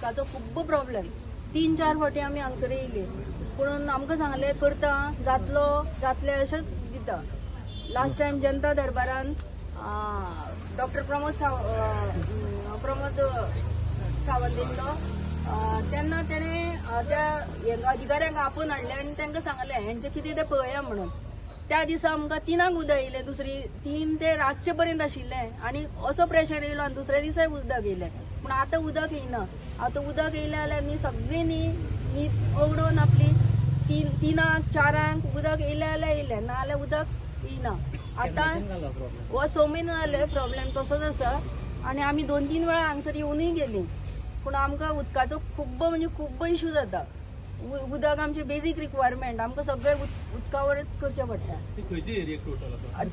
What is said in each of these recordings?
उदकाचो खूब्ब प्रॉब्लेम. 3-4 फावटी आमी हांगसर येयली, पूण आमकां सांगलें करता, जातलो जातलें अशेंच दिता. लास्ट टायम जनता दरबारान डॉक्टर प्रमोद सावंत येयल्लो, तेन्ना तेणें त्या अधिकाऱ्यांक आपोवन हाडले आनी तांकां सांगलें हेंचें कितें तें पळया म्हणून. त्या दिसा आमकां 3 उदक येयलें, दुसरी 3 ते रातचे पर्यंत आशिल्लें आनी असो प्रेशर येयलो आनी दुसऱ्या दिसाय उदक येयलें. पूण आतां उदक येयना. आतां उदक येयलें जाल्यार न्ही सगळीं न्ही न्हीद ओगडून आपली 3-4 उदक येयलें जाल्यार येयलें, ना जाल्यार उदक येयना. आतां हो 6 म्हयने जाले प्रॉब्लेम तसोच आसा आनी आमी 2-3 वेळा हांगसर येवनूय गेली, पूण आमकां उदकाचो खूब्ब म्हणजे खूब्ब इशू जाता. उदक आमचें बेजीक रिक्वायरमेंट, आमकां सगळें उदका वयरच करचें पडटा.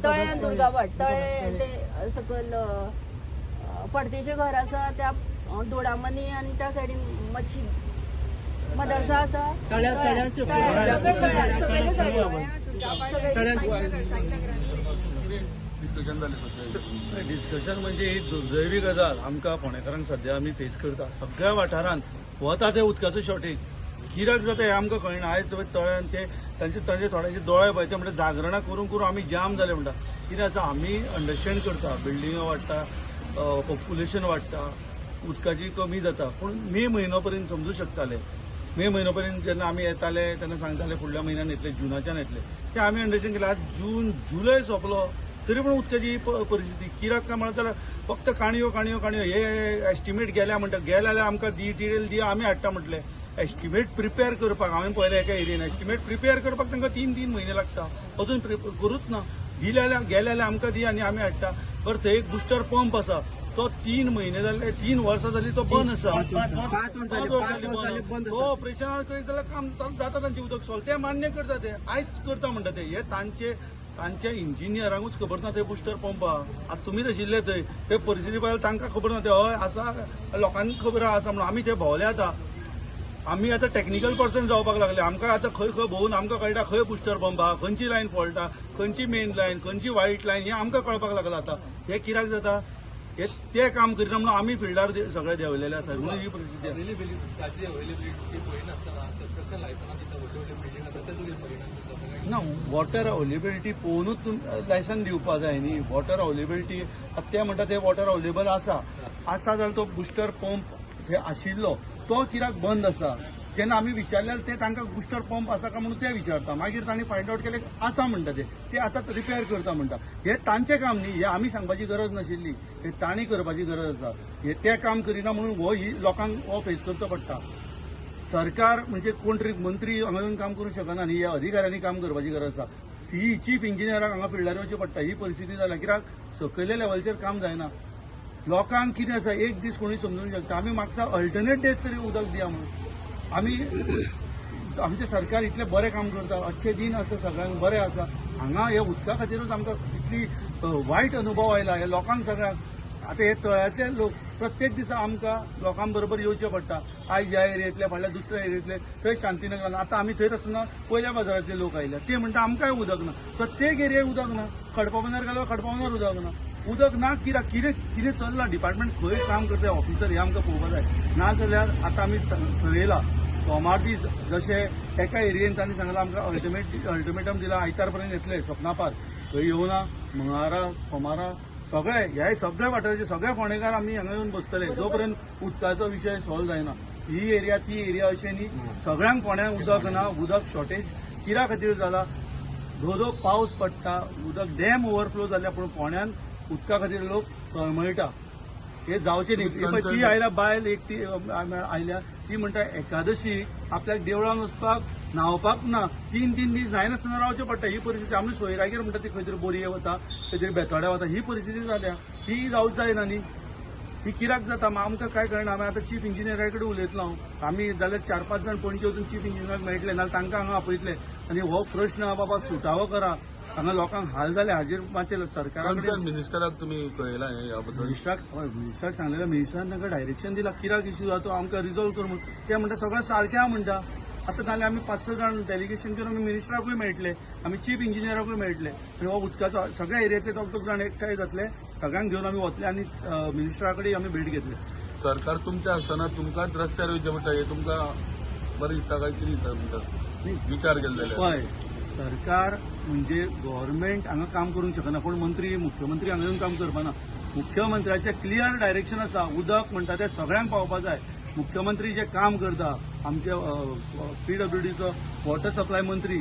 तळ्यान दुर्गावाट तळे ते सकयल फडतेचें घर आसा त्या दोडामनी आनी त्या सायडीन मातशी मदरसा आसा, सगळे सायडीन. डिस्कशन डिस्कशन म्हणजे ही दुर्दैवी गजाल आमकां फोंडेकारांक सद्या आमी फेस करता. सगळ्या वाठारांत वता ते उदकाचो शॉर्टेज कित्याक जाता हें आमकां कळना. आयज तळ्यान ते तांचे तांचे थोड्यांचे दोळे पळयचे म्हणटा जागरणां करून करून आमी जाम जाले म्हणटा. कितें आसा, आमी अंडरस्टँड करता, बिल्डिंगो वाडटा, पॉप्युलेशन वाडटा, उदकाची कमी जाता, पूण मे म्हयनो पर्यंत समजू शकताले. मे म्हयनो पर्यंत जेन्ना आमी येताले तेन्ना सांगताले फुडल्या म्हयन्यान येतले, जुनाच्यान येतले, ते आमी अंडरस्टँड केलें. आज जून जुलय सोंपलो तरी पूण उदकाची ही परिस्थिती कित्याक काय म्हणत जाल्यार फक्त काणयो काणयो काणयो. हे एस्टिमेट गेल्या म्हणटा, गेल्या जाल्यार आमकां डिटेल दी, आमी हाडटा म्हटलें. एस्टिमेट प्रिपेर करपाक हांवें पळयलें एका एरियेन एस्टिमेट प्रिपेर करपाक तांकां 3-3 म्हयने लागता, अजून करूच ना. दिले जाल्यार गेले जाल्यार आमकां दी आनी आमी हाडटा. बरें, थंय एक बुस्टर पंप आसा, तो 3 म्हयने जाले, 3 वर्सां जाली तो बंद आसा, 5 वर्सां बंद. तो ऑपरेशनाक करीत जाल्यार काम जाता तांचें, उदक सोल्व ते मान्य करता, ते आयज करता म्हणटा ते. हे तांच्या इंजिनियरांकूच खबर ना ते बुस्टर पंप. आतां तुमीच आशिल्ले थंय, ते परिस्थिती पळयल्यार तांकां खबर ना ते हय आसा, लोकांक खबर आसा म्हणून आमी ते भोंवले. आतां आमी आतां टॅक्निकल पर्सन जावपाक लागले, आमकां आतां खंय खंय भोंवून आमकां कळटा खंय बुस्टर पंप आहा, खंयची लायन फॉल्ट आहा, खंयची मेन लायन, खंयची वायट लायन, हें आमकां कळपाक लागलां. आतां हें कित्याक जाता, हे ते काम करिना म्हणून आमी फिल्डार सगळे देंवलेले आसा, म्हणून ही परिस्थिती. ना, वॉटर अवेलेबिलिटी पळोवनूच लायसन दिवपा जाय न्ही. वॉटर अवेलेबिलिटी आतां ते म्हणटा ते वॉटर अवेलेबल आसा, आसा जाल्यार तो बुस्टर पंप थंय आशिल्लो तो कित्याक बंद आसा? जेन्ना आमी विचारले ते तांकां बुस्टर पंप आसा काय म्हणून ते विचारता, मागीर तांणी फायंड आवट केलें आसा म्हणटा, ते आतां रिपेर करता म्हणटा. हें तांचें काम न्ही, हें आमी सांगपाची गरज नाशिल्ली, हें तांणी करपाची गरज आसा. हें ते काम करिना म्हणून हो ही लोकांक हो फेस करचो पडटा. सरकार म्हणजे कोण तरी मंत्री हांगा येवन काम करूंक शकना न्ही, ह्या अधिकाऱ्यांनी काम करपाची गरज आसा. सी चीफ इंजिनियराक हांगा फिल्डार येवचें पडटा. ही परिस्थिती जाल्या कित्याक सकयल्या लेवलचेर काम जायना. लोकांक कितें आसा एक दीस कोणूय समजूंक शकता. आमी मागता अल्टरनेट डेज तरी उदक दिया म्हणून. आमी आमचें सरकार इतलें बरें काम करता, अच्छे दिन आसा, सगळ्यांक बरें आसा. हांगा ह्या उदका खातीरूच आमकां इतली वायट अनुभव आयला ह्या लोकांक सगळ्यांक. आतां हे तळ्यांतले लोक प्रत्येक दिसा आमकां लोकां बरोबर येवचें पडटा. आयज ह्या एरियेंतले, फाल्यां दुसऱ्या एरियेंतले, थंय शांतीनगरान. आतां आमी थंयच आसतना पयल्या बाजारांतले लोक आयले, ते म्हणटा आमकांय उदक ना. प्रत्येक एरियेक उदक ना. खडपाबंदर गेल्यार खडपाबंदर उदक ना. उदक ना कित्याक, कितें कितें चल्लां, डिपार्टमेंट खंय काम करता ऑफिसर, हें आमकां पळोवपा जाय. नाजाल्यार आतां आमी थरयलां सोमार दीस जशें एका एरियेन तांणी सांगलां आमकां अल्टिमेटम दिला आयतार पर्यंत येतले सपना पार्क, थंय येवना. मंगळारा सोमारा सगळे ह्या सगळ्या वाठाराचे सगळे फोंडेकार आमी हांगा येवन बसतले जो पर्यंत उदकाचो विशय सॉल्व जायना. ही एरिया ती एरिया अशें न्ही, सगळ्यांक फोंड्यांक उदक ना. उदक शॉर्टेज कित्या खातीर जाला? धो धो पावस पडटा, उदक डॅम ओवरफ्लो जाल्या, पूण फोंड्यान उदका खातीर लोक तळमळटा. हे जावचें न्ही. ती आयल्या बायल एकटी आयल्या, ती म्हणटा एकादशी आपल्याक देवळान वचपाक न्हांवपाक ना, 3-3 दीस न्हायनासतना रावचें पडटा. ही परिस्थिती आमी सोयरागेर म्हणटा ती खंय तरी बोरये वता, खंय तरी बेतोड्या वता, ही परिस्थिती जाल्या. ही जावंक जायना न्ही. ही कित्याक जाता आमकां कांय कळना. आमी आतां चीफ इंजिनियरा कडेन उलयतलो हांव. आमी जाल्यार 4-5 जाण पणजे वचून चीफ इंजिनियराक मेळटले, नाल्यार तांकां हांगा आपयतले आनी हो प्रश्न बाबा सुटावो करा. हांगा लोकांक हाल जाले हाजेर मातशें सरकारा कडेन. मिनिस्टराक तुमी कळयलां हें ह्या बद्दल? मिनिस्टराक सांगलें, मिनिस्टरान तांकां डायरेक्शन दिलां कित्याक इश्यू जाता तो आमकां रिजॉल्व कर म्हणून. ते म्हणटा सगळें सारकें आहा म्हणटा. आतां जाल्यार आमी 5-6 जाण डेलिगेशन करून आमी मिनिस्टराकूय मेळटले, आमी चीफ इंजिनियराकूय मेळटले आनी हो उदकाचो सगळ्या एरियेंतले दोग दोग जाण एकठांय जातले, सगळ्यांक घेवन आमी वतले आनी मिनिस्टरा कडेन आमी भेट घेतले. सरकार तुमच्या आसतना तुमकांच रस्त्यार वयचें पडटा हें तुमकां बरें दिसता काय कितें दिसता तुमकां विचार केले जाल्यार? पळय, सरकार म्हणजे गव्हर्मेंट हांगा काम करूंक शकना, कोण मंत्री मुख्यमंत्री हांगा येवन काम करपाना. मुख्यमंत्र्याचें क्लियर डायरेक्शन आसा, उदक म्हणटा तें सगळ्यांक पावपा जाय. मुख्यमंत्री जे काम करता, आमचे पीडब्ल्यूडीचो वॉटर सप्लाय मंत्री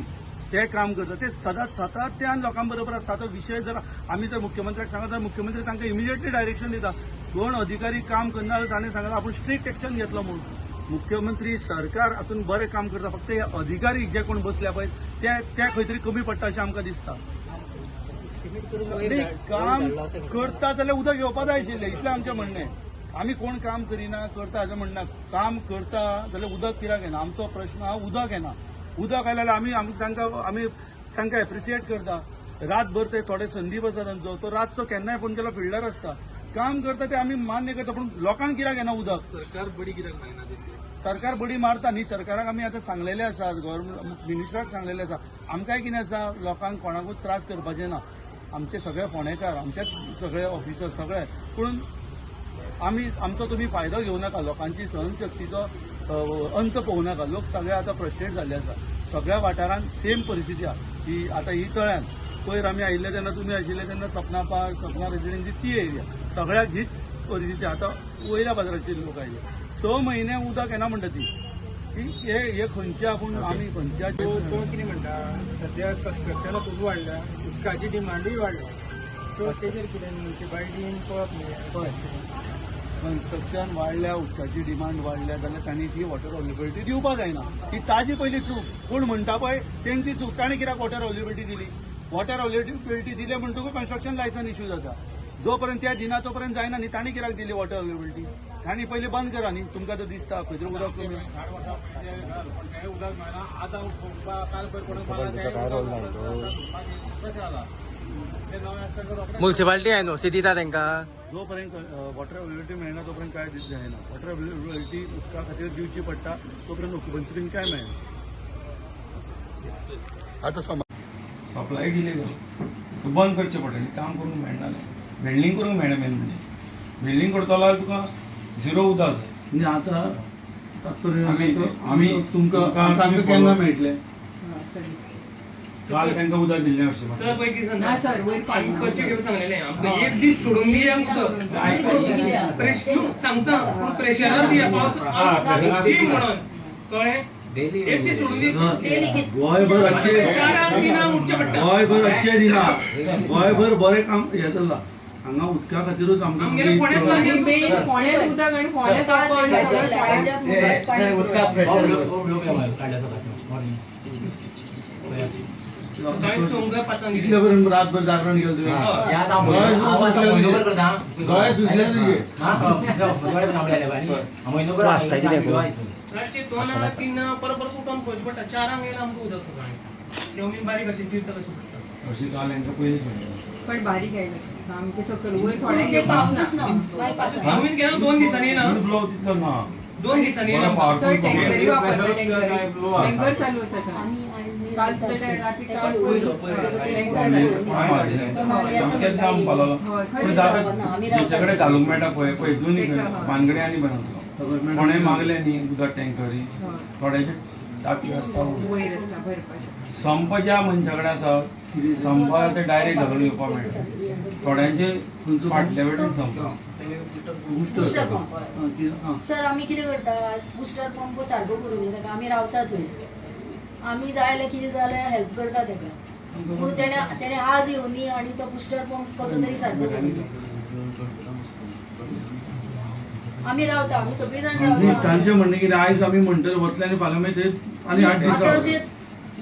ते काम करता, ते सदांच सातत्यान लोकां बरोबर आसता. आतां विशय जर आमी जर मुख्यमंत्र्याक सांगत जाल्यार मुख्यमंत्री तांकां इमिजिएटली डायरेक्शन दिता. कोण अधिकारी काम करना जाल्यार ताणें सांगलां आपूण स्ट्रिक्ट एक्शन घेतलो म्हणून. मुख्यमंत्री सरकार हातून बरें काम करता, फक्त हे अधिकारी जे कोण बसल्या पळय ते खंय तरी कमी पडटा अशें आमकां दिसता. नाही, काम करता जाल्यार उदक घेवपा जाय आशिल्लें, इतलें आमचें म्हणणें. आमी कोण काम करिना करता अशें म्हणना, काम करता जाल्यार उदक कित्याक येना? आमचो प्रश्न हा, उदक येना. उदक आयलें जाल्यार आमी तांकां एप्रिसिएट करता. रातभर ते थोडे संदीप आसा तांचो, तो रातचो केन्नाय फोन केलो फिल्डार आसता, काम करता, ते आमी मान्य करता. पूण लोकांक कित्याक येना उदक? सरकार बडी कित्याक मारिना तेंचेर? सरकार बडी मारता न्ही. सरकाराक आमी आतां सांगलेलें आसा, गव्हर्मेंट मिनिस्टराक सांगलेलें आसा. आमकांय कितें आसा, लोकांक कोणाकूच त्रास करपाचें ना. आमचे सगळे फोंडेकार, आमचेच सगळे ऑफिसर सगळे, पूण आमी आमचो तुमी फायदो घेवं नाका. लोकांची सहनशक्तीचो अंत पळोवं नाका. लोक सगळे आतां फ्रस्ट्रेट जाल्ले आसा. सगळ्या वाठारांत सेम परिस्थिती आसा. ही आतां ही तळ्यान पयर आमी आयिल्ले तेन्ना, तुमी आशिल्ले तेन्ना सपना पार्क, सपना रेजिडेन्सी ती एरिया सगळ्याक हीच परिस्थिती. आतां वयल्या बाजाराचेर लोक आयले, 6 म्हयने उदक येना म्हणटा ती की हे खंयचे आपूण आमी खंयच्या तो तो कितें म्हणटा, सद्या कन्स्ट्रक्शनां खूब वाडल्या, उदकाची डिमांडूय वाडल्या, सो तेजेर कितें म्युनिसिपालिटीन पळोवप न्ही? कन्स्ट्रक्शन वाडल्या, उदकाची डिमांड वाडल्या जाल्यार तांणी ती वॉटर अवेलेबिलिटी दिवपाक जायना. ही ताजी पयली चूक. कोण म्हणटा पळय तेंची चूक. ताणें कित्याक वॉटर अवेलेबिलिटी दिली? वॉटर अवेलेबिलिटी दिले म्हणटकूच कन्स्ट्रक्शन लायसन इश्यू जाता. जो पर्यंत त्या दिना तो पर्यंत जायना न्ही. तांणी कित्याक दिली वॉटर अवेलेबिलिटी? तांणी पयलीं बंद करा न्ही. तुमकां तर दिसता खंय तरी उदक कमी. म्युनिसिपालिटी एनओसी दिता तांकां. जो पर्यंत वॉटर अवेलेबिलिटी मेळना तो पर्यंत काय जायना. वॉटर अवेलेबिलिटी उदका खातीर दिवची पडटा, तो पर्यंत ऑक्युपन्सी बीन काय मेळना. आतां समा सप्लाय डिले जालो, तो बंद करचें पडटलें. काम करूंक मेळना, वेल्डींग करूंक मेळना. मेन म्हणजे वेल्डींग करतलो जाल्यार तुका झिरो उदक जाय. म्हणजे आतां आमी तुमकां तुमकां आतां आमकां केन्ना मेळटलें? काल तांकां उदक दिल्लें हरशीं. ना सर, वयर आमी करचे कितें सांगलेलें, आमकां एक दीस सोडून दिया सर. सांगता पूण प्रेशरान दिया, पावस दी म्हणून कळ्ळें, एक दीस सोडून दी. गोंयभर अच्छे चारांक तिनांक उठचें पडटा. गोंयभर अच्छे दिना, गोंयभर बरें काम हें चल्लां. हांगा उदका खातीरूच आमकां आमगेले फोंड्यात आणि मेन फोंड्यात उदक आणि फोंड्यात आपण सगळं फोंड्यात. सकाळी संक पांचांक इतले पर्यंत रातभर जागरण केलं तुवें. गळे सुजले तुजे. रातचे 2 3 परत परत उठोन पळोवचें पडटा. चारांक येयला आमकां उदक सकाळीं, तें बारीक अशें तीर्थ कशें पडटा. हरशीं काल तांकां पयलीं सोडलें. पण बारीक आहे कसं सामकें सकयल वयर थोडे ते पावूच ना, मागीर पावता. नवीन केन्ना 2 दिसांनी येना, फूल फ्लो तितलो ना. 2 दिसांनी बरो येना. सर पावरफूल टँकरी वापरता, टँकर टँकर चालू आसा थंय. काल सुद्दां रात्री काल टँकर सामकेंच जाम पावलो. हय, पूण खरें. जाता जेच्या कडेन घालूंक मेळटा पळय पळय दोनी बानगडे आनी बनवतलो. कोणें मागलें न्ही उदक टँकरी, थोड्याचे टाकी आसता वयर आसता भरपाचें. संप ज्या मनशा कडेन आसा संपार ते डायरेक्ट घालून येवपाक मेळटा. थोड्यांचे फाटल्या वटेन संप. बुस्टर पंप सर, आमी कितें करता, बुस्टर पंप सारको करून दिता ताका. आमी रावता थंय, आमी जाय जाल्यार कितें जाल्यार हेल्प करता ताका. पूण तेणे आज येवनी आनी तो बुस्टर पंप कसो तरी सारको करून दिता. आमी रावता, आमी सगळीं जाण म्हणजे रावता. तांचें म्हणणें कितें, आयज आमी म्हणटले वतले आनी फाल्यां मागीर ते आनी 8 आतां दिसां अशें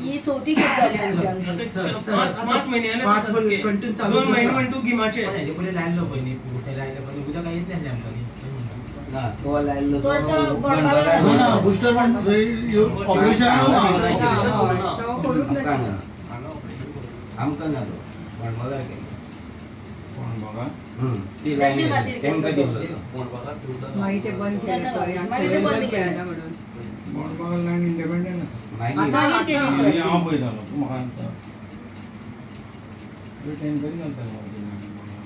ही चवथी खेप जाली आमची आमची. 5 म्हयने जाले, 2 म्हयने म्हण तूं गिमाचे. तो आतां गणपाला ना बुस्टर पंप ऑपरेशन ना. तो करूंक नाशिल्लो. आमकां ना तो कोण कोण बघा तांचे खातीर तेंकां दिल्लो. मागीर ते बंद केलें पळय, मागीर ते बंद सगळें केलें. केलें म्हणून. बोणबागा लायन इंडिपेंडंट आसा. मागीर केली आनी सर. हांव पळयतालो, तूं म्हाका सांगता, टँकरी घालतालो.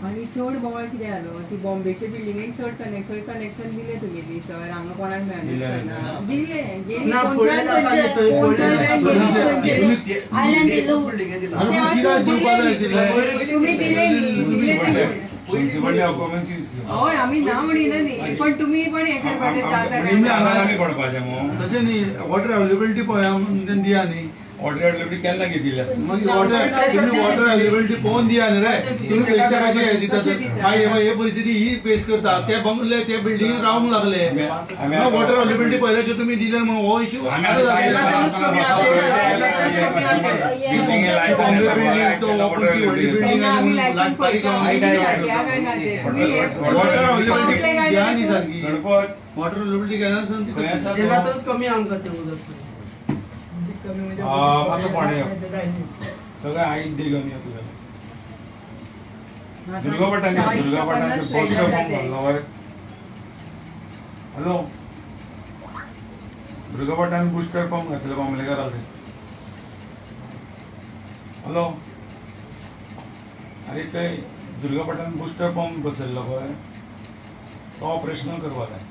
आनी चड बोवाळ कितें जालो ती बॉम्बेचे बिल्डिंगेक चड कनेक्ट खंय कनेक्शन दिलें तुगेली सर हांगा कोणाक मेळनासतना दिलें गेली आनी कित्याक दिवपा जाय आशिल्लें? तुमी दिले न्ही दिले ते. हय आमी ना म्हणिना न्ही, पण तुमी पण हें करपाचें जाता आमी आमी पडपाचें मग तशें न्ही, वॉटर अवेलेबिलिटी पळया म्हणून दिया न्ही. वॉटर अवेलेबिलिटी केन्ना घेतिल्ल्या? मागीर वॉटर तुमी वॉटर अवेलेबिलिटी पळोवन दिया न्ही रे. तुमी प्रेशर कशें दिता? मागीर हे परिस्थिती ही फेस करता. ते बंगले ते बिल्डिंगेन रावंक लागले. वॉटर अवेलेबिलिटी पळयल्याशिवाय तुमी दिले म्हणून हो इश्यू. तेन्ना आमी लायसन पळयता सारकी काय ना ते तुमी हे वॉटर अवेलेबिलिटी पावतले काय दिया ना न्ही ते. सारकी. गणपत वॉटर अवेलेबिलिटी केन्ना खंय आसा तो? कमी आमकां ते उदक मातसो फोंडें यो. सगळें आयक दे घेवन यो तुगेलें. दुर्गाभटांनी चाळीस का दुर्गाभटांनी पन्नास पोस्टर प्लेट पंप जाता. घातलो मरे. हॅलो, दुर्गाभटान बुस्टर पंप घातलो बामलेकाराक. हॅलो, आरे थंय दुर्गाभटान बुस्टर पंप बसयल्लो पळय, तो ऑपरेशनल करपा जाय.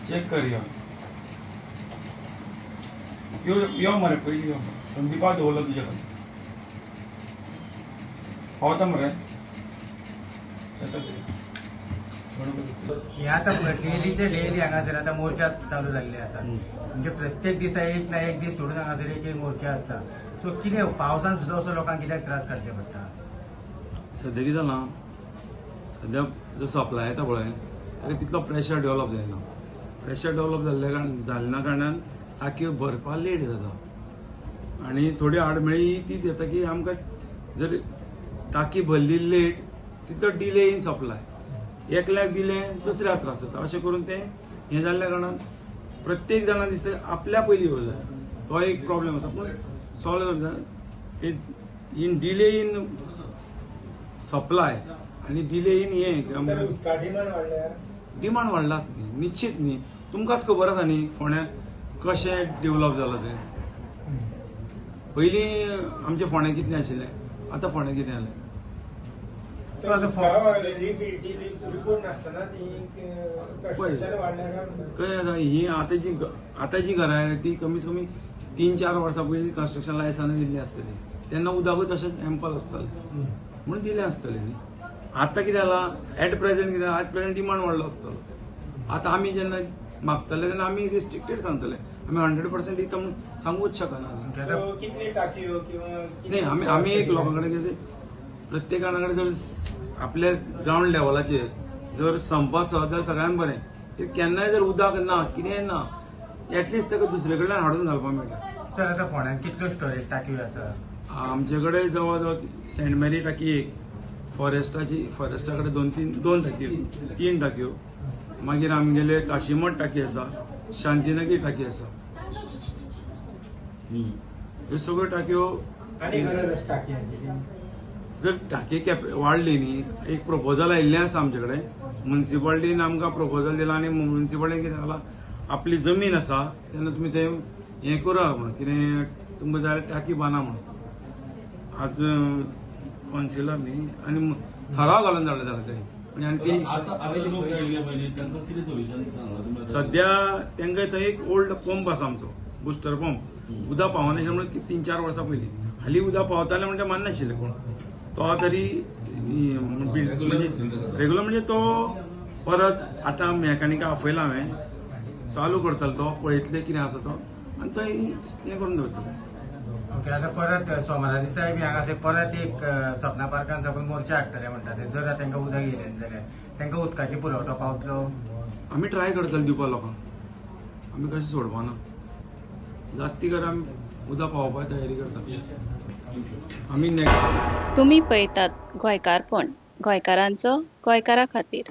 चॅक कर यो यो यो मरे, पयलीं यो. संदीपा दवरलो तुजे कडेन. पावता मरे येता ते. गणपती. हे आतां डेलीचे डेली हांगासर आतां मोर्चा चालू जाल्ले आसा. म्हणजे प्रत्येक दिसा एक ना एक दीस सोडून हांगासर एक एक मोर्चा आसता. सो कितें पावसान सुद्दां असो लोकांक कित्याक त्रास काडचे पडटा? सद्या कितें जालां, सद्या जो सप्लाय येता पळय ताका तितलो प्रेशर डेवलप जायना. प्रेशर डेवलप जाल्ल्या कारणान जाल्ल्या कारणान टाकयो भरपाक लेट जाता आनी थोडी आडमेळी तीच येता की आमकां जर टाकी भरली लेट तितलो डिले इन सप्लाय. एकल्याक दिलें दुसऱ्याक त्रास जाता. अशें करून तें हें जाल्ल्या कारणान प्रत्येक जाणां दिसता आपल्या पयलीं येवं जाय. तो एक प्रॉब्लेम आसा, पूण सॉल्व जाता. इन डिले इन सप्लाय आनी डिले इन हें डिमांड वाडल्या. डिमांड वाडलात न्ही, निश्चित न्ही. तुमकांच खबर आसा न्ही फोंड्या कशें डेवलप जालां तें. पयलीं आमच्या फोंड्या कितलें आशिल्लें, आतां फोंड्या कितें जालें. रिपोर्ट नासतना ती कन्स्ट्रक्शन वाडल्या काय म्हणटा? कशें आसा, ही आतां जी घरां आयल्या ती कमीत कमी 3-4 वर्सां पयलीं कन्स्ट्रक्शन लायसनां दिल्लीं आसतलीं. तेन्ना उदकूय तशेंच एम्पल आसतालें म्हणून दिलें आसतलें न्ही. आतां कितें जालां एट प्रेझेंट कितें एट प्रेझेंट डिमांड वाडलो आसतलो. आतां आमी जेन्ना मागतले तेन्ना आमी रिस्ट्रिक्टेड सांगतले, आमी 100% दिता म्हणून सांगूच शकना. सो कितले टाकयो किंवा न्ही, आमी आमी एक लोकां कडेन कितें प्रत्येक जाणा कडेन जर आपल्या ग्रावंड लेवलाचेर जर संप आसत जाल्यार सगळ्यांत बरें. केन्नाय जर उदक ना कितेंय ना एटलिस्ट ताका दुसरे कडल्यान हाडून घालपाक मेळटा. सर आतां फोंड्यान कितल्यो स्टोरेज टाकयो आसा? आमचे कडेन जवळ जवळ सेंट मेरी टाकी एक, फॉरेस्टाची फॉरेस्टा कडेन 2-3 टाकयो, 3 टाकयो, मागीर आमगेले काशीमठ टाकी आसा, शांतीनगर टाकी आसा. ह्यो सगळ्यो टाकयो. आनी गरज आसा टाकयांची? जर टाकी वाडली न्ही, एक प्रपोजल आयिल्लें आसा आमचे कडेन. मुन्सिपालिटीन आमकां प्रपोजल दिलां आनी मुन्सिपालिटीन कितें सांगलां, आपली जमीन आसा तेन्ना तुमी थंय हें करा म्हणून, कितें तुमकां जाय जाल्यार टाकी बांदा म्हणून. आज कौन्सिलर न्ही आनी ठराव घालून धाडला जाल्यार तेणी. म्हणजे आनी ती सद्या तांकां थंय एक ओल्ड पंप आसा आमचो, बुस्टर पंप. उदक पावनाशिल्लें म्हणून 3-4 वर्सां पयलीं. हालीं उदक पावतालें म्हणटा माननाशिल्लें कोण. तो तरी म्हणजे रेगुलर म्हणजे तो परत आतां मेकॅनिका आपयला हांवें, चालू करतलो तो, पळयतले कितें आसा तो आनी तो हें करून दवरतले. ओके, आतां परत सोमारा दिसा बी हांगासर परत एक सपना पार्कान साकून मोर्चा हाडटले म्हणटा ते. जर तांकां उदक येयलें जाल्यार तांकां उदकाची पुरवठो पावतलो? आमी ट्राय करतले दिवपा लोकांक, आमी कशें सोडपाना. जात ती कर आमी उदक पावोवपाची तयारी करता आमी. तुमी पळयतात गोंयकारपण, गोंयकारांचो गोंयकारा खातीर.